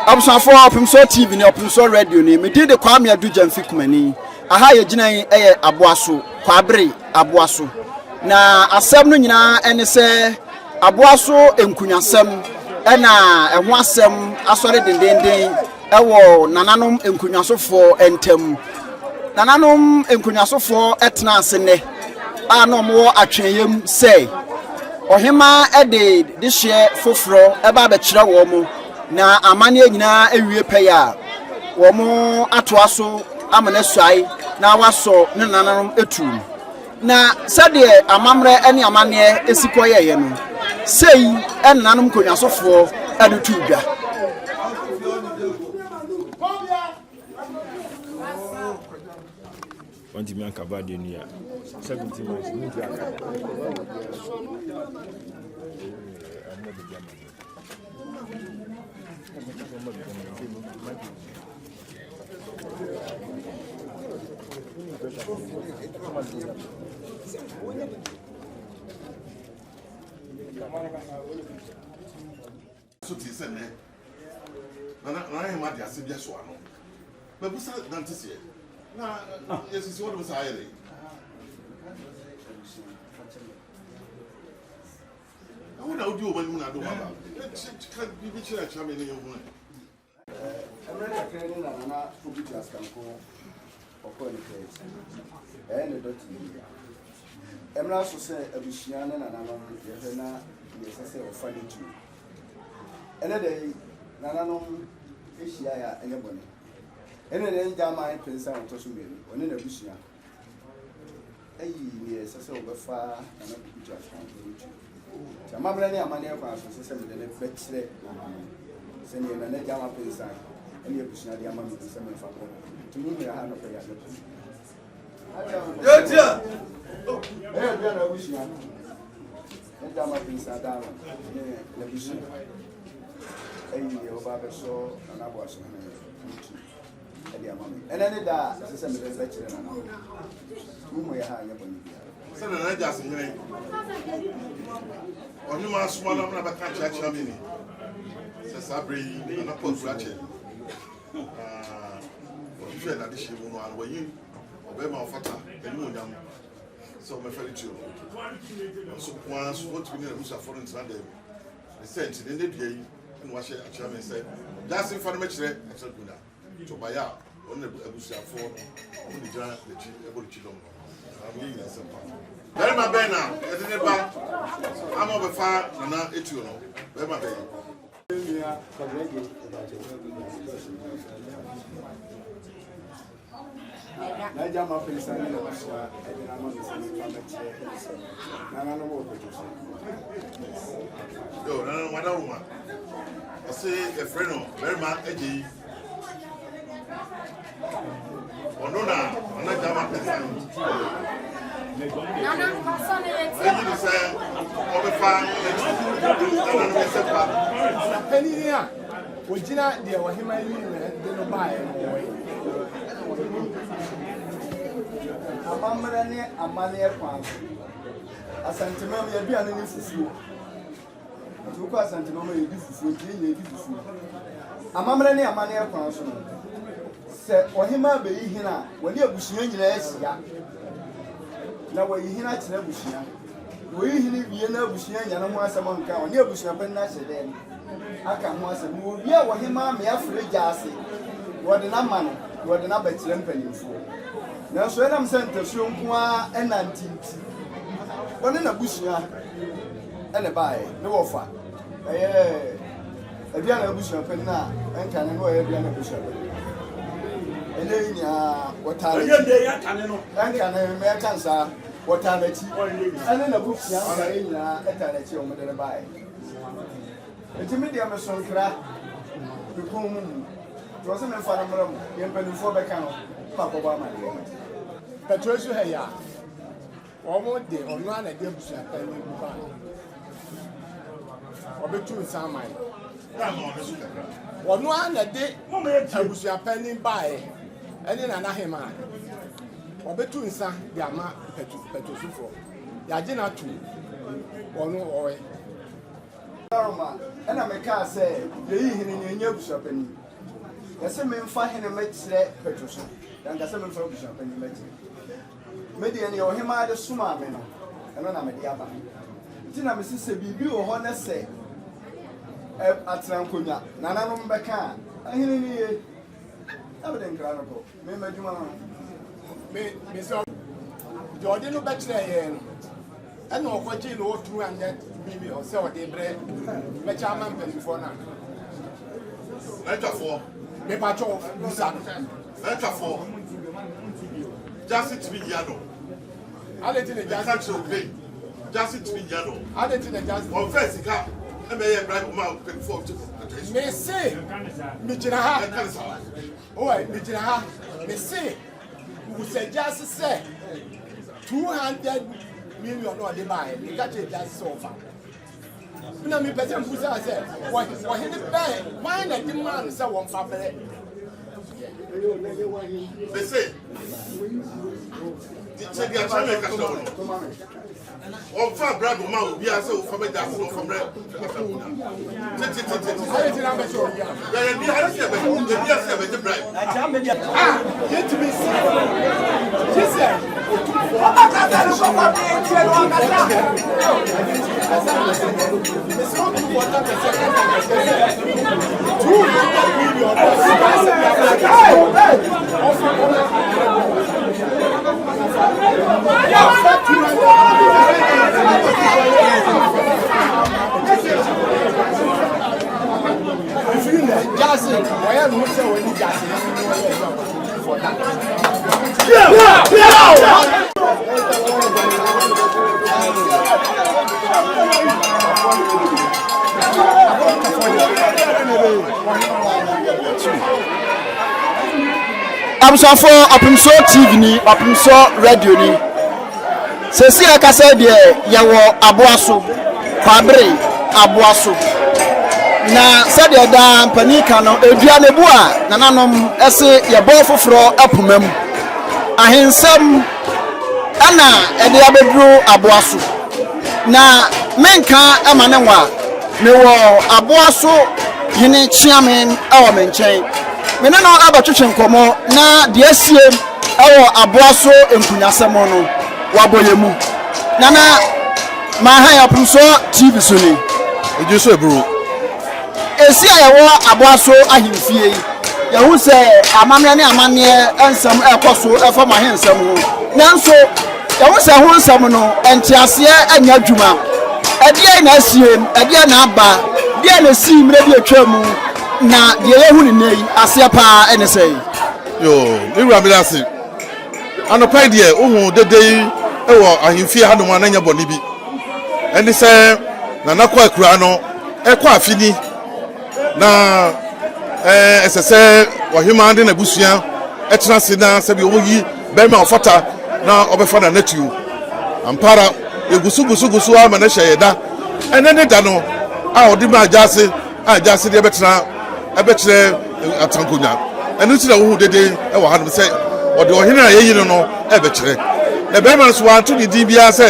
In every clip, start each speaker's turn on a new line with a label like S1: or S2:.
S1: Abusuafoɔ, Ɔpemsoɔ TV ne Ɔpemsoɔ Radio ni. Me din de Kwame Adu Gyamfi Kumani. Aha yɛgyina yi yɛ Aboaso, Kwabere Aboaso. Na asɛm no nyinaa ɛne sɛ Aboaso nkunyasɛm ɛna ɛho asɛm asɔre dendenden ɛwɔ nananom nkunyasofoɔ ntam. Nananom nkunyasofoɔ ɛtena ase nnɛ a na wɔwɔ atweɛyam sɛ ɔhemaa de dehyeɛ foforɔ ɛba abɛkyerɛ wɔn na amanneɛ nyinaa awie pɛyɛ a, wɔatoa so ama no asuae na wasɔ ne nananom atum. Na sɛdeɛ amammerɛ ne amanneɛ si kɔyɛeɛ no, sei nananom nkonnwasofoɔ de too dwa.
S2: Wantumi anka ba deɛ ni a 70 months mentumi anka.
S3: So te sɛ nnɛ na na ahema de asɛm bi aso ano mabusa nante seɛ na yɛsisi hɔ nom saa ayɛ dɛ na wo na wodi wɔn anim na ade wɔn aba ka biribi kyerɛ akyerɛ me ne yɛn hu ɛ.
S1: Mmerɛ kakra ni na Nana Obi Askanko ɔkɔɔ ne kra akyi. Ɛyɛ ne dɔte yie. Ɛmmra so sɛ abusua ne nananom yɛhwɛ na deɛ ɛsɛ sɛ wɔfa no tuo. Ɛnɛ da yi, nananom hyiaeɛ a ɛnyɛ bɔne. Ɛne ne Gyaman Mpensa a ɔtɔ so mmienu, ɔne n'abusua ayi deɛ ɛsɛ sɛ wɔbɛfa Nana Kuku Kyeasoanto no tuo. Nti amammerɛ ne amanneɛ kwan so, ɛsɛ sɛ mede no bɛkyerɛ nananom sɛdeɛ Nana Gyama Mpensa ne abusua de ama me sɛ memfa nkɔ. Nti mo nyina ha nɔpɛ yɛ adwene. Yɛtia! Ɛyɛ aduane abusua. Ne Gyama Mpensa daa no ne n'abusua. Ayi deɛ wɔba abɛsɔ Nana Aboasohene no tuo. de ama me. Ɛnɛ ne da a ɛsɛ sɛ mede bɛkyerɛ Nana. Wohu yɛ ha a, nyɛ bɔne biara.
S3: Sɛ Nana agya ase hene, ɔhema asoma no amena bɛka akyerɛkyerɛ me ni sɛ saa berɛ yi Nana kɔ akura kyɛ na ɔhwehwɛ n'adehyeɛ mu no ano wayi ɔbɛrima ɔfata animuonyam sɛ ɔmɛfa ne tuo no nso nko ara so wɔntumi ne n'abusuafoɔ no ntena dɛm ne sɛ nti ne nnɛ dua yi na wahyɛ akyerɛ me sɛ gyaase mfa no mɛkyerɛ akyerɛ Guna nti ɔbaeɛ a ɔne n'abusuafoɔ no ɔmo ne gyina n'akyi ɛbɔ n'akyi dɔm no na ɔmo yɛ nyina nsɛm pa. Barima bɛn na yɛde ne ba ama ɔbɛfa Nana Etuo no? Barima bɛn?
S1: N'agya ma Pensa ne n'abusua de no ama me sɛ memfa mmɛkyerɛ nananom wɔ Kwadwo so.
S3: Yo, nananom adaworoma. Ɔse yɛfrɛ no barima agye yi. Ɔno na Nana Gyama Pensa. Ayi no sɛ ɔbɛfa n'akyi nananom ɛsɛ pa.
S4: Na panin a Ogyina deɛ ɔhemaa yi na de no baeɛ no wɔ he?
S1: Amammerɛ ne amanneɛ kwan so. Asanteman mu yɛaduane ne fufuo. Nti wokɔ Asanteman mu a yɛdi fufuo nti yɛn nyinaa yɛdi fufuo. Amammerɛ ne amanneɛ kwan so no, sɛ ɔhemaa bɛyi hene a, wɔne abusua nyinaa ahyia na wɔayi hene akyerɛ abusua. Na wɔyi hene wie na abusua anya ne ho asɛm nka a, ɔne abusuapanin ahyɛ dɛm. aka ho asɛm. Na wɔwie a ɔhemaa me afrɛ gya ase, na wɔde no ama no, na wɔde no abɛkyerɛ mpanimfoɔ. Nanso ɛnam sɛ ntasuo nko ara nante nti, ɔne n'abusua na ɛbaeɛ, ne wɔfa ɛyɛ Aduana abusuapanin a ɛnkane na ɔyɛ Aduana abusuapanin. Ɛnɛ yi nyinaa wɔtaa n'akyi. Ɛnkane mɛka nsaa wɔtaa n'akyi ɛne n'abusua nkaeɛ nyinaa ɛtaa n'akyi a wɔde no baeɛ. Enti me deɛ meso nkra me kɔn mu mu, nti ɔse memfa no mmrɛ mo, deɛ mpanimfoɔ bɛka no na makɔbɔ amaneɛ.
S4: Pɛtrɛ so ha yi a, wɔn de ɔno ara na ɛde abusua panyin bi baeɛ. Ɔbɛtu nsa ama yɛn. Ɔno ara na ɛde abusua panyin baeɛ ɛne Nana Hemaa. Ɔbɛtu nsa de ama Pɛtrɛsofoɔ. Yɛagye no atom. Ɔno ɔɛ.
S1: Roma, ɛna mekaa sɛ yɛyi hene ne ɛnyɛ abusuapanin. Yɛse memfa hene mɛkyerɛ Petro so, yɛanka sɛ memfa abusuapanin mɛkyerɛ. Me deɛ neɛ ɔhemaa de somaa me no, ɛno na mede aba. Nti na mese sɛ biribi wɔ hɔ na sɛ atena nkonnwa nananom bɛka a, ahene no ye. Na mede nkra no kɔ. Me m'adwuma no.
S4: Me me sɛ deɛ ɔde no bɛkyerɛ yɛn no ɛna ɔkɔgyee no wɔ 200 million sɛ ɔde brɛ bɛkyɛ ama mpanimfoɔ no a.
S3: N'atwafoɔ.
S4: Mepatwɔ busa no.
S3: N'atwafoɔ. Gyasi tumi nyia no.
S4: Ade ti na gyasi.
S3: Meka kyerɛ wo gyasi tumi nyia no.
S4: Ade ti na gyasi.
S3: Ɔnfɛ sika ɛmɛ yɛ bribe ma mpanyinfoɔ ti atwa yi so.
S4: Mese megyina ha.
S3: Ɛka ne saa.
S4: Owai megyina ha. Mese busa gyasi sɛ 200 million na ɔde baeɛ. Meka kyerɛ gyasi sɛ ɔfa. Na mepɛ sɛ mbusa sɛ ɔhene bɛn hwan na de maa no sɛ wɔmfa brɛ.
S3: Mese sɛ deɛ akyerɛ me ka kyerɛ wo no ɔmfa bribe ma obiara sɛ wofa bɛgya ase na ɔfa mmerɛ asafo da tetetete yɛyɛ bi ase yɛ bɛgye ebi ase yɛ bɛgye bribe.
S4: A yɛtumi si gye sɛ otumfoɔ mesɛ otumfoɔ ta pɛ sɛ 200 million ɔfa kɔma ɔfa 200 ɛfiri nɛ gyase wɔyɛ no ho sɛ wɔne gyase no wɔyɛ for that.
S1: Abusuafoɔ, Ɔpemsoɔ TV ni, Ɔpemsoɔ Radio ni. Sɛsi a ɛkasa deɛ yɛwɔ aboa so, Kwabere aboa so. Na sɛdeɛ daa mpanin ka no, edua ne bo a nananom ɛse yɛbɔ foforɔ apoma mu. Ahensɛm ɛna ɛde abɛduru aboa so. Na menka ɛma ne nwa, mewɔ aboa so hene kyeame ɛwɔ me nkyɛn. Me ne no abɛtwetwe nkɔmmɔ na deɛ asie ɛwɔ aboa so nkunyasɛm no, wabɔ yɛn mu. Nana, Mahan Ɔpemsoɔ TV so ni.
S3: Egye so eburu.
S1: Esi a yɛwɔ aboa so ahemfie yi, yɛhu sɛ amammerɛ ne amanneɛ nsɛm ɛrekɔ so ɛfa mo ahensɛm ho. Nanso, yɛhu sɛ ho nsɛm no, nteaseɛ nyɛ adwuma. Ɛdeɛn na asie, ɛdeɛn na aba, deɛn na esii mmerɛ bi atwa mu, na deɛ yɛhu ne nnɛ yi, aseɛ paa ɛne sɛn?
S3: Yoo, me wura meda ase. Anɔpa yi deɛ wohu dede yi wɔ ahemfie hanom a na nyɛ bɔne bi. Ɛne sɛ Nana kɔ akuraa no ɛkɔ afe ni na ɛsɛ sɛ ɔhemaa ne n'abusua ɛtena ase na sɛbi wɔyi bɛrima a ɔfata na ɔbɛfa n'anatuo. Ampa ara yɛgu so gu so gu so ara ma no hyɛ yɛ da. Ɛnɛ ne da no a ɔde maa gyaase a gyaase deɛ bɛtena ɛbɛkyerɛ atankonya. Ɛno nti na wohu dede wɔ hanom sɛ ɔde ɔhene a yɛyi no no ɛbɛkyerɛ. Na bɛrima no so wanto ne din biara sɛ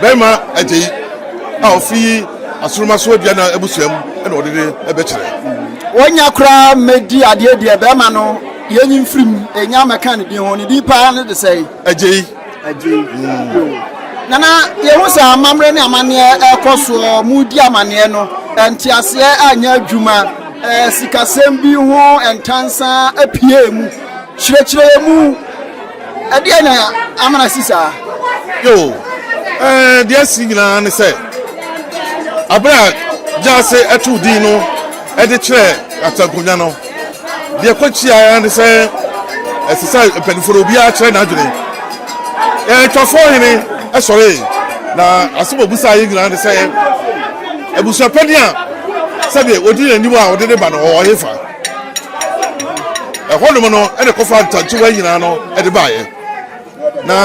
S3: bɛrima agyei a ɔfi asoroma so adua na abusua mu ɛna ɔde ne ɛbɛkyerɛ.
S1: Wɔnya koraa mmɛdi adeɛ deɛ bɛrima no yɛnyi mfiri mu, ɛnya mmɛka ne din ho, ne din paa ne de sɛe?
S3: Agyei.
S1: Agyei. Nana, yɛhu sɛ amammerɛ ne amanneɛ ɛrekɔ soɔ, modi amanneɛ no, nteaseɛ anyɛ adwuma, sikasɛm bi ho ntansa apue mu, kyerɛkyerɛ mu, ɛdeɛ na amana si saa?
S3: Yo, deɛ asi nyinaa ne sɛ, abere a gyaase ɛtoo din no ɛde kyerɛ atankonya no, deɛ kɔkyiaeɛ ne sɛ ɛsɛ sɛ mpanimfoɔ no obiara kyerɛ n'adwene. Yɛn twafoɔ hene ɛsɔre na asɛm a obisaa yɛn nyinaa ne sɛ abusuapanin a sɛdeɛ ɔdi n'anim a ɔde ne ba no ɔwɔ hefa. Ɛhɔnom no ɛna kɔfa ntankyewa nyinaa no ɛde baeɛ. Na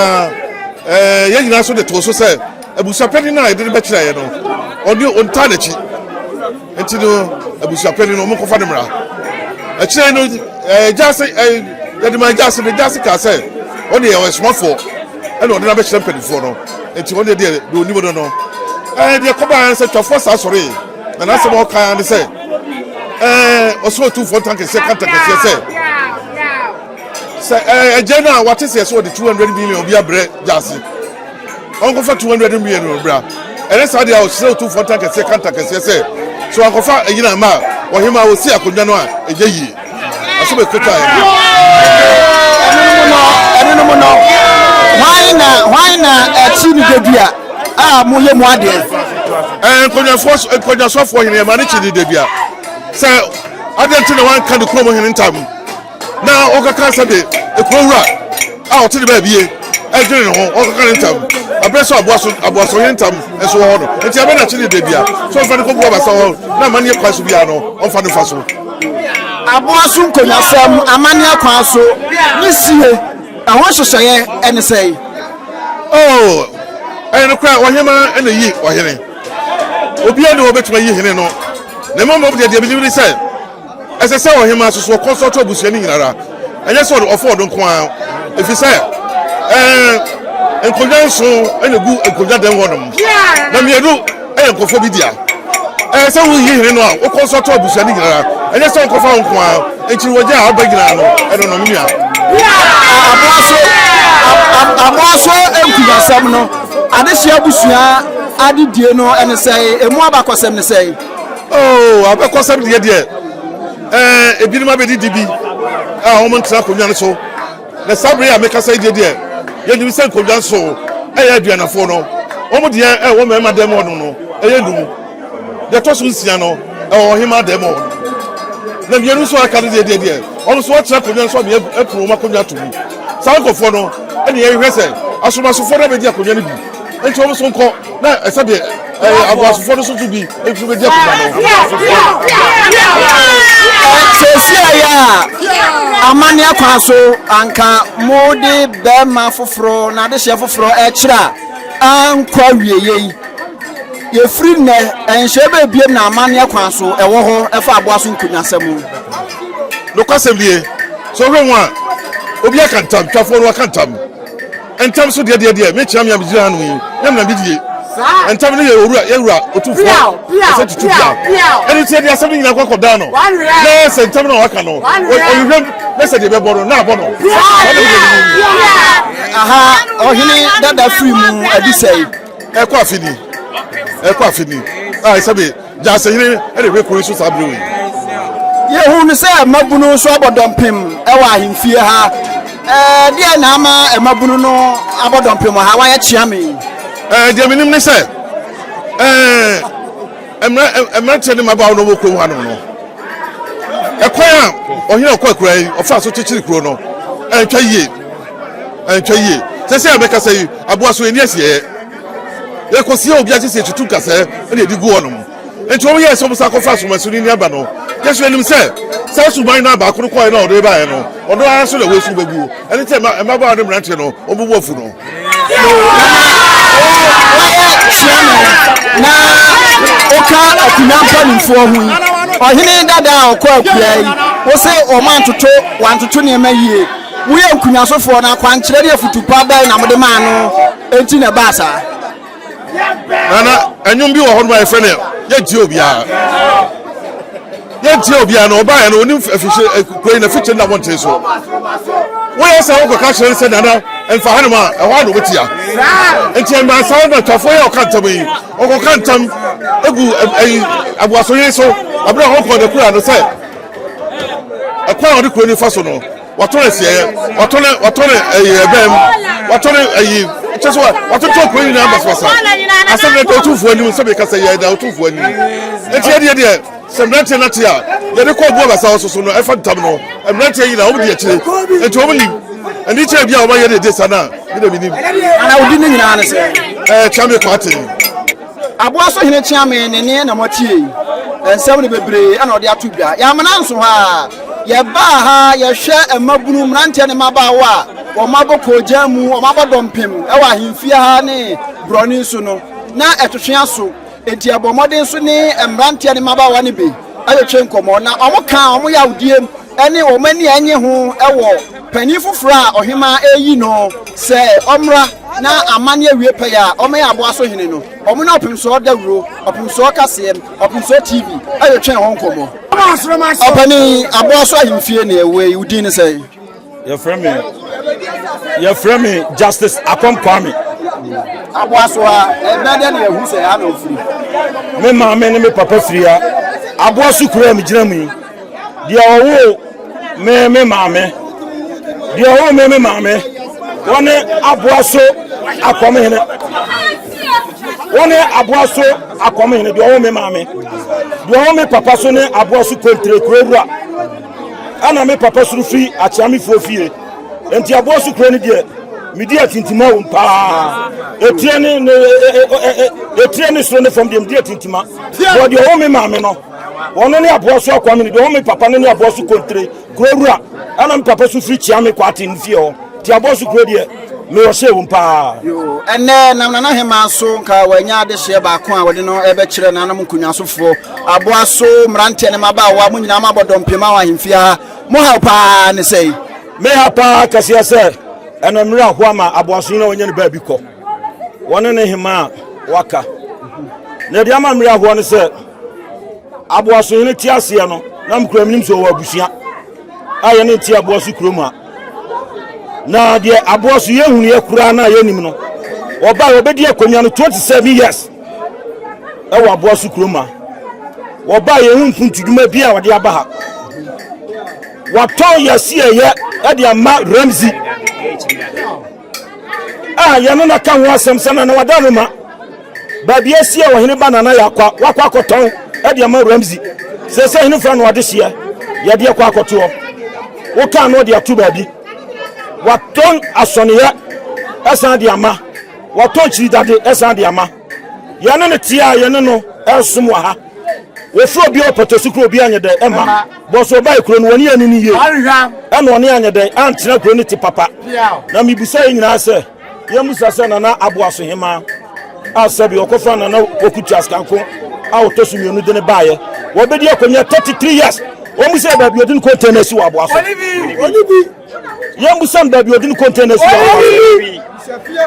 S3: yɛn nyinaa nso de too so sɛ abusuapanin no a yɛde no bɛkyerɛeɛ no ɔne ɔntaa n'akyi. Nti no abusuapanin no wɔnkɔfa no mmra. Akyire no gyaase yɛde ma gyaase no gyaase kaa sɛ ɔne yɛ ɔsomafoɔ ɛna ɔde no abɛkyerɛ mpanimfoɔ no. Nti ɔne deɛ deɛ ɔnim no no deɛ kɔbaa sɛ twafoɔ saa sɔree. Na n'asɛm a ɔka ara ne sɛ, ɛɛ ɔsoro otumfoɔ ntankɛseɛ ka ntankɛseɛ sɛ, sɛ ɛɛ ɛgya no a wate sɛ sɛ ɔde 200 million bi abrɛ gyaase, ɔnkɔfa 200 million no bra. Ɛne saa deɛ a ɔsrɛ otumfoɔ ntankɛseɛ ka ntankɛseɛ sɛ, sɛ wankɔfa ɛyina ama a, ɔhema a ɔsi akonnwa no a ɛnyɛ yie. Asɛm a ɛkɔtwa yɛ no.
S1: Ɛno no mu no, hwan na hwan na ɛkyi ne dadua a moyɛ mu adeɛ?
S3: Ɛɛ nkonnwafoɔ nkonnwasɔfoɔ hene ɛma ne kyi ne dadua sɛ adeɛ nti na wanka ne kurom hene ntam na ɔkaka sɛ de ekuro wura a ɔte ne baabie ɛdwene ne ho ɔkaka ne ntam abere sɛ aboaso aboaso hene ntam nso wɔ hɔ no nti ɛbɛ na kyi ne dadua so ɔmfa ne kɔbu abasa hɔ na amanneɛ kwan so biara no ɔmfa ne fa so.
S1: Aboa so nkonnwasɛm, amanneɛ kwan so ne sie, ɛho nhyehyɛeɛ ne sɛn?
S3: Oh, ɛyɛ nokorɛ, ɔhemmaa na ɛyi ɔhene. Obiara nni hɔ a ɔbɛtumi ayi hene no. Na mmom deɛ deɛ menim ne sɛ, ɛsɛ sɛ ɔhemmaa soso ɔkɔnsɔlto abusua no nyinara, ɛnyɛ sɛ ɔfa ɔno nko ara, ɛfiri sɛ ɛɛ nkonnwa nson na ɛgu nkonnwa dan hɔnom, na mmienu ɛyɛ nkurɔfoɔ bi dea. Ɛyɛ sɛ woyi hene no a, wokɔ nso ato abusua no nyinara. Ɛnyɛ sɛ wokɔfa wo nko ara. Nkyiri wɔgya a aba nyinaa no, ɛno no, me nua.
S1: Aboa so, aboa so nkunyasɛm no, adehye abusua adedie no ɛne sɛe, emu abakɔsɛm ne sɛe?
S3: Oh, abakɔsɛm deɛ deɛ, ɛɛ, ebinom abɛdidi bi a wɔn ntena akonnwa no so. Na saa bere a mekasa yi deɛ deɛ, yɛnim sɛ nkonnwa nso ɛyɛ aduanafoɔ no, wɔn deɛ ɛwɔ mmarima dan mu hɔnom no ɛyɛ num. Deɛ ɛtɔ so nsia no ɛwɔ ɔhemaa dan mu hɔ no. Na mmienu nso a aka no deɛ deɛ deɛ, wɔn nso wɔakyerɛ akonnwa nso ama yɛapunu wɔn akonnwa ato mu. Saa nkurɔfoɔ no ɛna yɛhwehwɛ sɛ asomasofoɔ no abɛdi akonnwa no bi. Enti wɔn nso nkɔ na ɛsɛdeɛ ɛyɛ aboasofoɔ no nso so bi nso bɛdi akonnwa no.
S1: Seesei yɛ a amanneɛ kwan so anka mode bɛrima foforɔ na adehyeɛ foforɔ ɛkyerɛ a ankɔ awieeɛ yi yɛfiri nnɛ ɛnhyɛ bɛbiem na amanneɛ kwan so ɛwɔ hɔ ɛfa aboa so nkonnwasɛm ho.
S3: Nokwasɛm nie, sɛ wohwɛ ho a, obi aka ntam, twafoɔ no aka ntam. Ntam so deɛ deɛ deɛ mekyea me a megyina hanom yi nyɛ me na medie. Ntam no yɛ owura yɛ wura otumfoɔ ɔsɛ tutu bia. Ɛno nti yɛde asɛm no nyinaa kɔ akɔdan no na sɛ ntam no a waka no ɔhwehwɛm na sɛ deɛ bɛbɔ no na abɔ no. Saa na medeɛ menim.
S1: Aha ɔhene dada firi mu adi sɛe.
S3: Ɛkɔ afe ni ɛkɔ afe ni a sɛbe Gyasehene de hwɛ kuro yi so saa bere wei.
S1: Yɛhu no sɛ mmabunu nso abɔ dɔmpem wɔ ahemfie ha. Ɛɛ deɛ na ama mmabunu no abɔ dɔmpem wɔ ha wɔayɛ kyeame?
S3: Ɛɛ deɛ menim ne sɛ ɛɛ mmeranteɛ ne mmabaawa no wɔ kurom hanom no ɛkwan a ɔhene ɔkɔ akura yi ɔfa so kyekyere kuro no ɛntwa yie ɛntwa yie sɛ sɛ ɛbɛkasa yi aboa so ɛni asieɛ Yɛkɔsiee obi ase sɛ yɛtutu nkasɛɛ na yɛde gu hɔnom. Enti wɔn yɛɛ sɛ wɔn san kɔfa asomasoni no aba no, yɛn nso yɛnim sɛ saa suban no a baako no kɔeɛ no a ɔde baeɛ no, ɔno ara nso na wei nso bɛguo. Ɛno nti mmabaawa ne mmeranteɛ no, wɔn bo afu no.
S1: Wayɛ kyea no na woka akonnwa mpanimfoɔ ho yi, ɔhene dada a ɔkɔ akua yi, wo se wɔn antoto wantoto nneɛma yie. Moyɛ nkonyasofoɔ no, akwankyerɛ ne afutu pa bɛn na mode maa no enti na ɛbaa saa?
S3: Nana, ɛnwom bi wɔ hɔ nom a yɛfrɛ no yɛntie obiara. Yɛntie obiara no ɔbaeɛ no onim afikyire kuro yi na afikyire na abɔnten so. Woyɛ sɛ wokɔka kyerɛ no sɛ nana mfa hanom a ɛhɔ a na ɔbɛtia. Nti ɛmaa saa na twafoɔ yi a ɔka ntam yi ɔkɔka ntam egu ɛyi aboasohene so abere a ɔkɔ ne kura no sɛ ɛkwan a ɔde kuro no fa so no Watɔ no asieɛ, watɔ no watɔ no ɛyi ɛbɛn mu, watɔ no ɛyi kyɛ sɛ watotɔ kuro nyinaa basabasa. Asɛm no da otumfoɔ anim sɛ meka sɛ yɛ da otumfoɔ anim. Eti ɛdeɛ deɛ sɛ mmeranteɛ no ate a yɛde kɔ ɔbu abasa hɔ soso no ɛfa ntam no mmeranteɛ nyinaa wɔn di akyire nti wɔn nim ɛni kyerɛ bi a wɔn ayɛ de de sa no a mi na mi nim.
S1: Ana odi ne nyinaa ne sɛ.
S3: Ɛɛ Kyame Kwarteng.
S1: Aboa so hene Kyeame ne ne na moatie yi. Nsɛm no bebree na ɔde ato dwa. Yɛamena nso ha. Yɛbaa ha, yɛhwɛ mmabunu, mmeranteɛ ne mmabaawa a wɔabɔ koogyan mu, wɔabɔ dɔmpem wɔ ahemfie ha ne borɔno so no, na ɛtwetwe aso. Enti yɛbɔ mmɔden nso ne mmeranteɛ ne mmabaawa no bi twetwe nkɔmmɔ, na wɔkaa wɔn yawdie. ne wɔn ani a ɛnnye ho wɔ panin foforɔ a ɔhemaa reyi no sɛ ɔmmra na amanne awie pɛyɛ a ɔmmɛyɛ aboa so hene no. Wɔn ne Ɔpemsoɔ Dawuro, Ɔpemsoɔ Kaseɛ, Ɔpemsoɔ TV retwɛn ho nkɔmmɔ. Ɔpanin, aboa so ahemfie na ɛwɔ yi, wo din ne sɛn?
S2: Yɛfrɛ me yɛfrɛ me Justice Akom Kwame.
S1: Aboa so a ɛbɛn dɛ na yɛhu sɛ ha na ofiri.
S2: Me maame ne me papa firi ha. Aboa so kuro a megyina mu yi. Deɛ ɔwoo me me maame. Deɛ ɔwoo me me maame. Wɔne aboa so akɔmhene. Wɔne aboa so akɔmhene deɛ ɔwoo me maame. Deɛ ɔwoo me papa so ne aboa so kontre kuro wura. Ɛna me papa soro firi akyeamefoɔ fie. Nti aboa so kuro no deɛ medi atintima wom paa. Etire ne ne etire ne soro ne fam deɛ medi atintima. Wɔ deɛ ɔwɔ me maame no, wɔn ne aboa so akwame no deɛ ɔwɔ me papa no ne aboa so kontre kuro wura. Ɛna me papa so firi kyeame kɔ ate ne fie hɔ. Nti aboa so kuro deɛ mewɔ hyɛ wom paa.
S1: Yoo, ɛnnɛ nam Nana Hemaa so nka wanya adehyeɛ baako a wɔde no ɛbɛkyerɛ nanom nkonnwasofoɔ. Aboa so mmeranteɛ ne mmabaawa, mo nyinaa moabɔ dɔmpem wɔ ahemfie ha. Mo haw paa ne sɛn?
S2: Me ha paa kɛseɛ sɛ ɛnɛ mmerɛ ahoa ma aboaso nyina wɔnya ne baabi kɔ wɔne ne hema a waka na ɛde ama mmerɛ ahoa no sɛ aboaso hene te aseɛ no na mekura menim sɛ ɔwɔ abusua a yɛne nte aboa so kurom ha na deɛ aboa so yɛhunuiɛ koraa no a yɛnim no ɔbaa wɔbɛdi akonnwa no 27 years ɛwɔ aboa so kurom ha wɔbaa yɛhu mpuntudwuma bi a wɔde aba ha wɔatɔn yɛsi ɛyɛ ɛde ama Ramsey a yɛne no ka ho asɛm sɛ nana wada no ma baabi asi a ɔhene ba nana yɛakɔ wakɔ akɔtɔn ɛde ama Ramsey sɛ sɛ hene fa no ɔde hyeɛ yɛde ɛkɔ akɔtoɔ wokaa no ɔde ato baabi watɔn asɔneyɛ ɛsan de ama watɔn kyiridade ɛsan de ama yɛne no te a yɛne no ɛsom wɔ ha wɔfiri obi a ɔpɛtɔ so kuro obi anyɛ dɛ ɛma bɔsɔ ɔbaa kuro no wɔne yɛne no yie ɛna ɔne anyɛ dɛ antena kuro no te papa na mebusa yɛ nyinaa sɛ yɛmusa sɛ nana aboaso hemaa a sɛbi ɔkɔfa nana okutu askanko a ɔtɔ so mmienu de ne baayɛ wɔbɛdi akonnwa 33 years wɔn mu sɛ baabi ɔde ne container si wɔ aboaso yɛmusa no baabi ɔde ne container si wɔ aboaso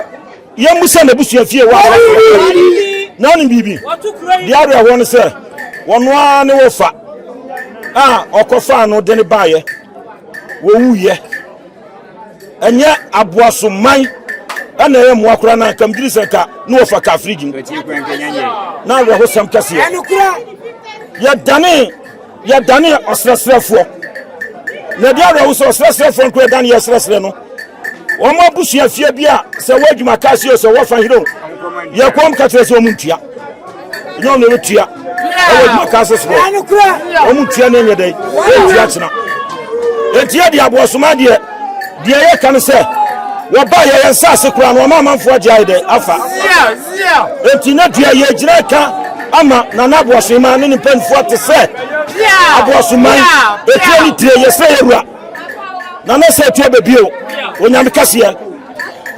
S2: Yɛmmisa n'abusua fie wɔ a na ɔnim biribi. Deɛ awerɛhoɔ no sɛ wɔn ara ne wɔfa a ɔkɔfaa no de ne baeɛ wɔwuiɛ. Ɛnyɛ aboasoman ɛna ɛyɛ mmoa koraa na nka medwiri sɛ nka ne wɔfa ka firigyi mu na awerɛhosɛm kɛseɛ. Yɛdane yɛdane ɔsrɛsrɛfoɔ na ɛde awerɛho sɛ ɔsrɛsrɛfoɔ nko yɛdane yɛsrɛsrɛ no wɔn abusua fie bi a sɛ wɔ adwuma kaa si o sɛ wɔfa hene o yɛ kɔn ka kyerɛ sɛ wɔn ntua nyɛ wɔn na wɔtua ɛwɔ adwuma kaa sɛ soɔ wɔn ntua ne nyɛ dɛ wɔntua kyena eti yɛ de aboɔsoma deɛ deɛ yɛ ka no sɛ wɔba yɛ yɛn nsaase koraa no wɔn amanfoɔ agye ayɛ dɛ afa eti ne deɛ yɛ gyina ka ama nana aboɔsoma ne ne mpanimfoɔ te sɛ aboɔsoman etie ne tie yɛsrɛ yɛ wura. Nana sɛ ɛtoɔ bɛ bio onyame kɛseɛ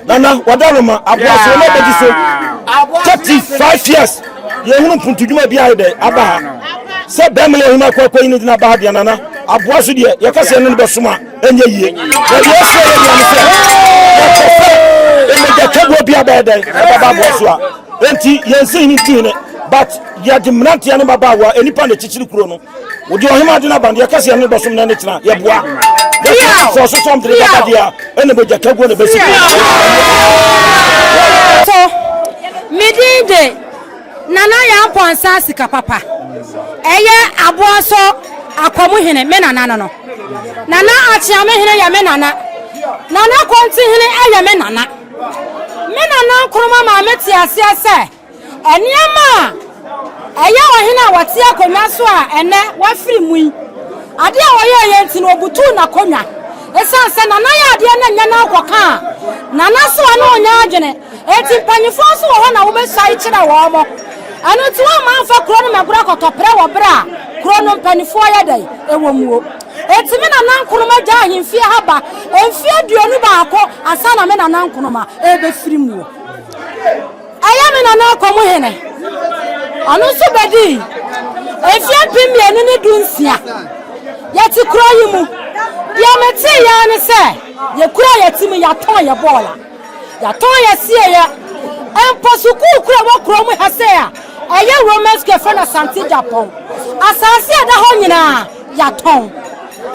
S2: nana wadaroma aboa so ɔma bɛdi so 35 years yɛhunu mpuntudwuma bi ayɛ dɛ aba ha sɛ bɛrima yɛ ɔhema akɔ akɔyi no gyina aba ha deɛ nana aboa so deɛ yɛka sɛ ɛno no bɛsom a ɛnyɛ yie na deɛ ɛsɛ yɛ deɛ no sɛ yɛpɛ sɛ ɛmɛgya twaboɔ bi abɛyɛ dɛn ɛbɛba aboa so a enti yɛnsi hene nti hene but yɛde mmeranteɛ ne mmabaawa nnipa na ɛkyekyere kuro no Wode ɔhema de no aba no, yɛka sɛ yɛne bɛsom na ne kyena yɛboa. Yɛsɛ sɛ ɔsosɔm de ne bɛba deɛ a, ɛna mogya kaguo na ɛbɛsi.
S5: So me din de Nana Yaa Mpɔnsa Sika Papa. Ɛyɛ aboa so akwamu hene, me nana no no. Nana Akyeame hene yɛ me nana. Nana Konti hene yɛ me nana. Me nana Nkrumah maa me te aseɛ sɛ Nneɛma a ɛyɛ ɔhene a ɔte akonnwa so a ɛnnɛ wafiri mu yi, ade a ɔyɛeɛ nti no, ɔbutuu n'akonnwa. Ɛsiane sɛ Nana yɛ adeɛ na nyɛ na ɔkɔka a, Nana so ɔne ɔnyɛ adwene. Enti mpanimfoɔ nso wɔ hɔ na wobɛsuae kyerɛ wɔn. Ɛno nti wɔmma mfa kuro no mmɛgoro akɔtɔprɛ wɔ berɛ a kuro no mpanimfoɔ yɛ dɛn? Ɛwɔ muo. Enti me Nana Nkrumah gyaa ahemfie ha ba mfeɛ 21 ansa na me Nana Nkrumah rebɛfiri muo. Ɛyɛ me nana Akwamu hene. Ɔno nso bɛdii mfeɛ 2016. Yɛte kuro yi mu. ne sɛ, yɛkura yɛ ti mu, yɛatɔn yɛ bɔɔla, yɛatɔn yɛ sieɛ. Mpo sukuu koro a ɛwɔ kurom ha sɛ a ɛyɛ Roman Square frɛ no Asante Japan. Asase a ɛda hɔ nyinaa, yɛatɔn.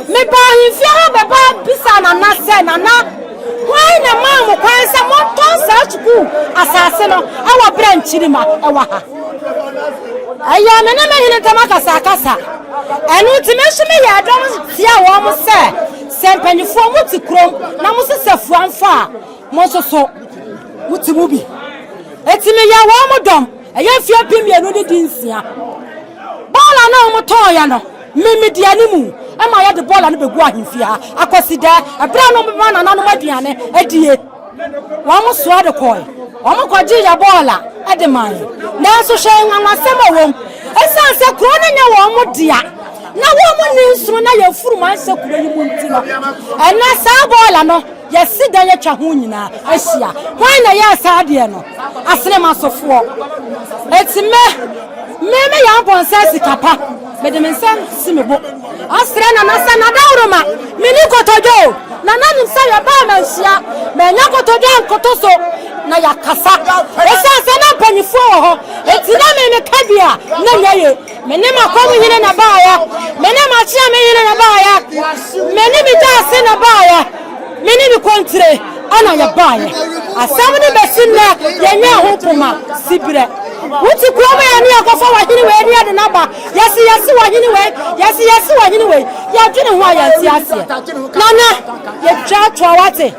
S5: Mebaa ahemfie ha bɛba bisaa Nana sɛ, Nana, hwan na ɛmaa mo kwan sɛ montɔn saa sukuu asase no wɔ berɛ a nkyirimma wɔ ha? Ɛyɛɛ me ne me hene ntam akasakasa. Ɛno nti me nso meyɛɛ dɔm tiaa wɔn sɛ, Sɛ mpanimfoɔ mote kurom na mosesa fua mfa a, mo nso so mote mu bi. Enti meyɛɛ wɔn dɔm, ɛyɛ mfeɛ 2016. Bɔɔla no a wɔtɔeɛ no, me medi anim ma yɛde bɔɔla no bɛgu ahemfie ha akɔsi dɛ ɛberɛ a na wɔbɛma nananom aduane adie. Wɔsoa de kɔe. Wɔkɔgyee yɛn bɔɔla de maa yɛn. Nanso hwɛ nwanwasɛm a ɛwɔ mu! Ɛsiane sɛ kuro no nyɛ wɔn dea na wɔnni nsono na yɛn mfurum anhyɛ kuro yi mu nti no, ɛnnɛ saa bɔɔla no, Yɛasi dan atwa ho nyinaa ahyia. Hwan na ɛyɛɛ saa adeɛ no? Asenemasofoɔ. Enti me, me meyɛ abɔnsa sika pa. Mede me nsa si me bo asrɛ Nana sɛ, Nadaworoma, menni kotodwe o. Nana nim sɛ yɛbaa manhyia, mannya kotodwe ankoto so na yɛakasa. Ɛsiane sɛ na mpanimfoɔ wɔ hɔ nti, na me meka bi a, na nyɛ ye. Me ne m'akɔmhene na ɛbaeɛ, me ne m'akyeamehene na ɛbaeɛ, me ne me gyaase na ɛbaeɛ. Me ne me kontire na yɛbaeɛ. Asɛm no bɛsi nnɛ, yɛnyaa ho poma siberɛ. Wote kurom a yɛne yɛkɔfa w'ahene wei ne yɛde no aba. Yɛse yɛse w'ahene wei, yɛse yɛse w'ahene wei. Yɛdwene ho a yɛnte aseɛ. Nana, yɛdwa toa wate.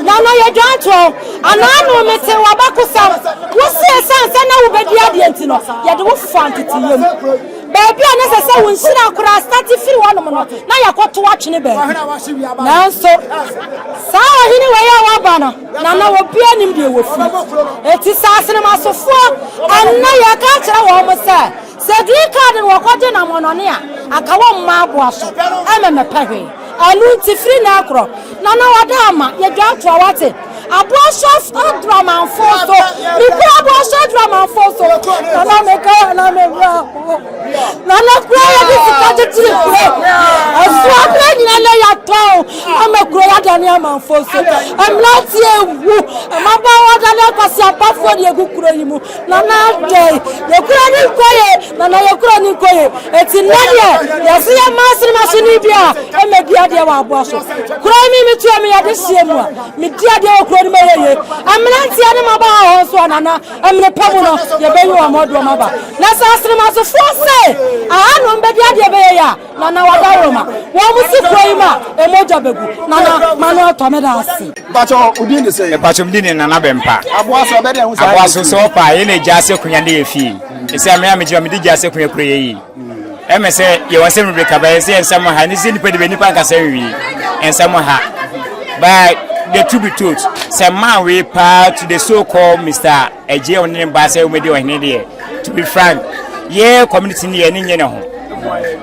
S5: Nana, yɛdwa toa wo. Anaa no mete w'abakosɛm. Wose ɛsiane sɛ na wobɛdi adeɛ nti no, yɛde wo faa nteteyɛ mu. Baabi a na ɛsɛ sɛ wo nhyira koraa starte firi hɔnom no, na yɛakɔto atwene baabi. Nanso, saa ɔhene wei a waba no, na na obiara nim deɛ wɔfiri. Enti sɛ asenemasofoɔ, ɛnnɛ yɛka akyerɛ wɔn sɛ, sɛ green card no wɔkɔgye no amɔnɔne a, anka wɔmma aboa so mmɛmɛpɛ hwee. Ɛno nti, firi nnɛ rekorɔ, Nana wɔda ama, yɛdwa toa, woate? Aboa so aduru amanfo so. Mekura aboa so aduru amanfo so. Nana meka na mewura ho. Nana kura yɛde sika kyekyere kuro. Ɛso abira nyina nɛ yɛatɔn ama kuro yɛadane amanfo so. Mmeranteɛ ewu, mmabaawa adane akwasiampafoɔ de egu kuro yi mu. Nana adɛn, yɛkura ne nkɔ ye, nana yɛkura ne nkɔ ye. Eti nnɛ deɛ yɛse yɛ mmaa seremasoni bi a ɛmɛdi adeɛ wɔ aboa so. Kuro yi mi metua me yɛde hyeɛ mu a. Medi adeɛ wɔ kuro no mu ɛyɛ yie. Mmeranteɛ ne mmabaawa hɔ nso a nana mmere pa mu no yɛbɛyi wɔn ɔde wɔn aba. Na sɛ aseremasofoɔ se ahanom bɛdi adeɛ bɛyɛ yie a nana wadaworoma wɔn si kuro yi mu a emogya bɛgu. Nana m'ano atɔ meda ase.
S1: Mpakyɛ wo din de sɛn?
S6: Mpakyɛ me din de Nana Bɛmpa.
S1: Aboa so ɔbɛdɛn ho saa
S6: Aboa so sɛ ɔpa a yɛn na egya ase akonnwa ne yɛ fie. Ɛsɛ me a megyina mede gya ase akonnwa kura yɛ yi. Ɛmɛ sɛ yɛwɔ nsɛm bebree ka bɛyɛ sɛ nsɛm ha ne sɛ nipa de bɛ nipa nkasa nwie nsɛm ha but the truth be told sɛ man wei paa to the so called Mr. Ɛgye ɔne ne ba sɛ wɔmɛdi ɔhene deɛ to be frank yɛ community ne yɛ ne nye ne ho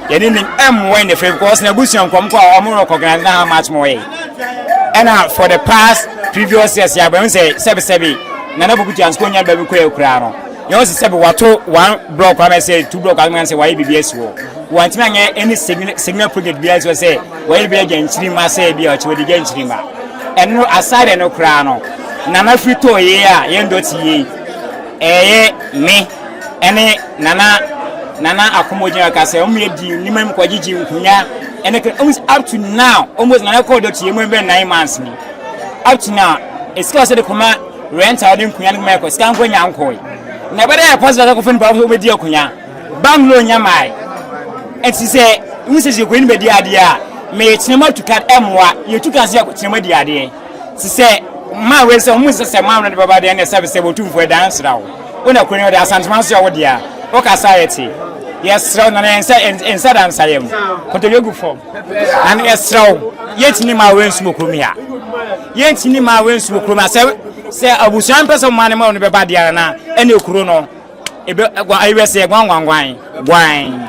S6: yɛne ne ɛmmoa in the frame because na abusua nkɔm kɔ a ɔmo recognize na how much more yɛ ɛna for the past previous years yɛ abɛn sɛ sɛbisɛbi nana bukutu ansko nya baabi kɔ yɛ koraa no Yɛn sɛ sɛbi wato one block ama sɛ two block ama sɛ wayɛ biribi asi hɔ wantumi anyɛ any signal signal project bi asi hɔ sɛ wayɛ biribi agya nkyiri ma sɛ bi a ɔkyɛ wɔde gya nkyiri ma ɛno aside ɛno koraa no nana firi tɔɔ yie a yɛn dɔ ti yie ɛyɛ me ɛne nana nana akɔmɔ gyina ka sɛ wɔn yɛ di nneɛma mu kɔgyegye nkunya ɛne almost up to now almost nana kɔɔ dɔ ti yie mu bɛ 9 months ni up to now esika ɔsɛ de kɔma rent a ɔde nkonya no kɔma ɛkɔ sika nko nya nkɔe na ɛbɛdɛ yɛ possible sɛ kɔfɛ nipa wɔn bɛdi akonya bank loan nya mae ɛti sɛ n sɛ sɛ kɔyi no bɛdi adeɛ a meyɛ kyerɛma tu card ɛmmoa yɛtu card sɛ yɛkɔ kyerɛma di adeɛ ti sɛ maa wei sɛ ɔmo sɛ sɛ maa no de bɛba deɛ ne sɛ sɛ wɔtumfoɔ ɛdan nsra wo wo na kuro no ɔde asantema nso yɛ wo deɛ wokasa yɛ te yɛserɛ wo nana yɛnsa nsa da nsa yam kotodwe gu fam na yɛserɛ wo yɛntumi maa wei nso wɔ kurom ha Yɛntumi mma wensu wɔ kurom ha. Sɛ sɛ abusua mpɛ sɛ ɔma ne ma ɔno bɛba deɛ ara na ɛne kuro no ebe ɛwɛ sɛ guanguanguan guan.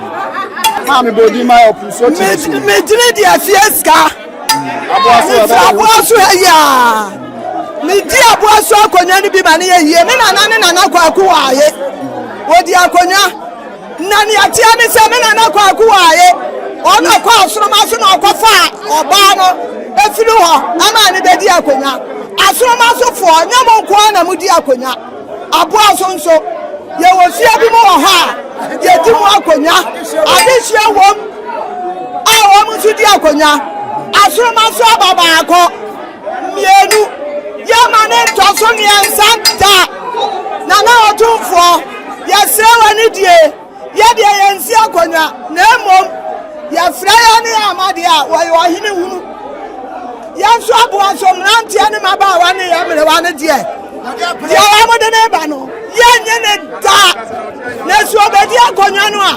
S1: Maame bɔ odin ma ɔpo so ti so.
S7: Megyina di afie sika. Mefiri aboa so ha yi a. Medi aboa so akonnwa no bi ma ne yɛ yie. Me nana ne nana kwaku wɔ aye. Wɔdi akonnwa. Na nea ɛteɛ ne sɛ me nana kwaku wɔ aye. Ɔno ɔkɔ asoroma so na ɔkɔfa ɔbaa no efiri. firi hɔ maa no bɛdi akonnwa. Asorɔmasofoɔ, nyɛ mo nko ara na modi akonnwa. Aboa so nso, yɛwɔ fie bi mu wɔ hɔ a yɛdi mu akonnwa. Adehyeɛ wom a wɔn nso di akonnwa. Asorɔmaso aba baako, mmienu, yɛma ne ntɔ so mmiɛnsa da. Nana Otumfoɔ, yɛsrɛ w'anidie. Yɛ deɛ yɛnsi akonnwa, na mmom yɛfrɛ yɛn ne yɛn ama deɛ a wɔyɛ ɔhene hunu. Yɛn nso aboa so mmeranteɛ ne mmabaawa ne yɛn mmerewa no deɛ, deɛ wɔde ne ba no, yɛnnye ne da. Na sɛ ɔbɛdi akonnwa no a,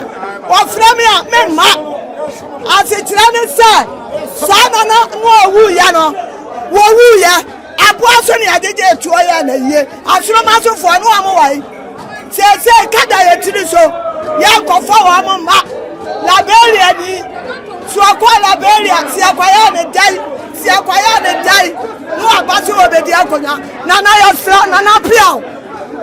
S7: wɔfrɛ me a, memma. Asekyerɛ ne sɛ, saa nana no a ɔwuiɛ no, wɔwuiɛ. Aboa so ne yɛgyegye toɔ yɛ na yie. Asoroma sofoɔ ne wɔn wɔ yi. Seesei ka da yɛ tiri so. Yɛnkɔfa wɔn mma. Liberia ni. So ɔkɔ Liberia, si ɛkɔyɛ ne dɛn, si ɛkɔyɛ ne dɛn, ne waba so wɔbɛdi akonnwa. Nana yɛsrɛ, Nana Piaw,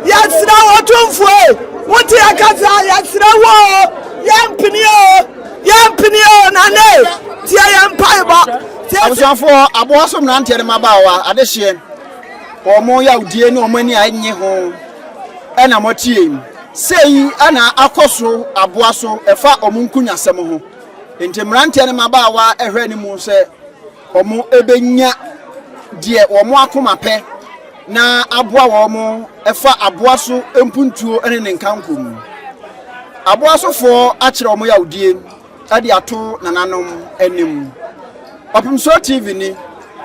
S7: yɛsrɛ wo tumfoɔ e, wote yɛ kasa, yɛsrɛ wo o, yɛmpene o, yɛmpene o, Nana e, tie yɛn mpaebɔ.
S1: Abusuafoɔ, aboa so mmeranteɛ ne mmabaawa adehyeɛ, wɔn yawdie ne wɔn ani a ɛnnye ho na moatie yi. Sei na akɔ so aboa so ɛfa wɔn nkunyasɛm ho. Enti mmeranteɛ ne mmabaawa hwɛ anim sɛ wɔbɛnya deɛ wɔn akoma pɛ na aboa wɔn ɛfa aboa so mpuntuo ne ne nkanko mu. Aboa sofoɔ akyerɛ wɔn yawdie de ato nananom anim. Ɔpemsoɔ TV ni,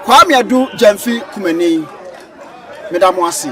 S1: Kwame Adu Gyamfi Kumani. Meda mo ase.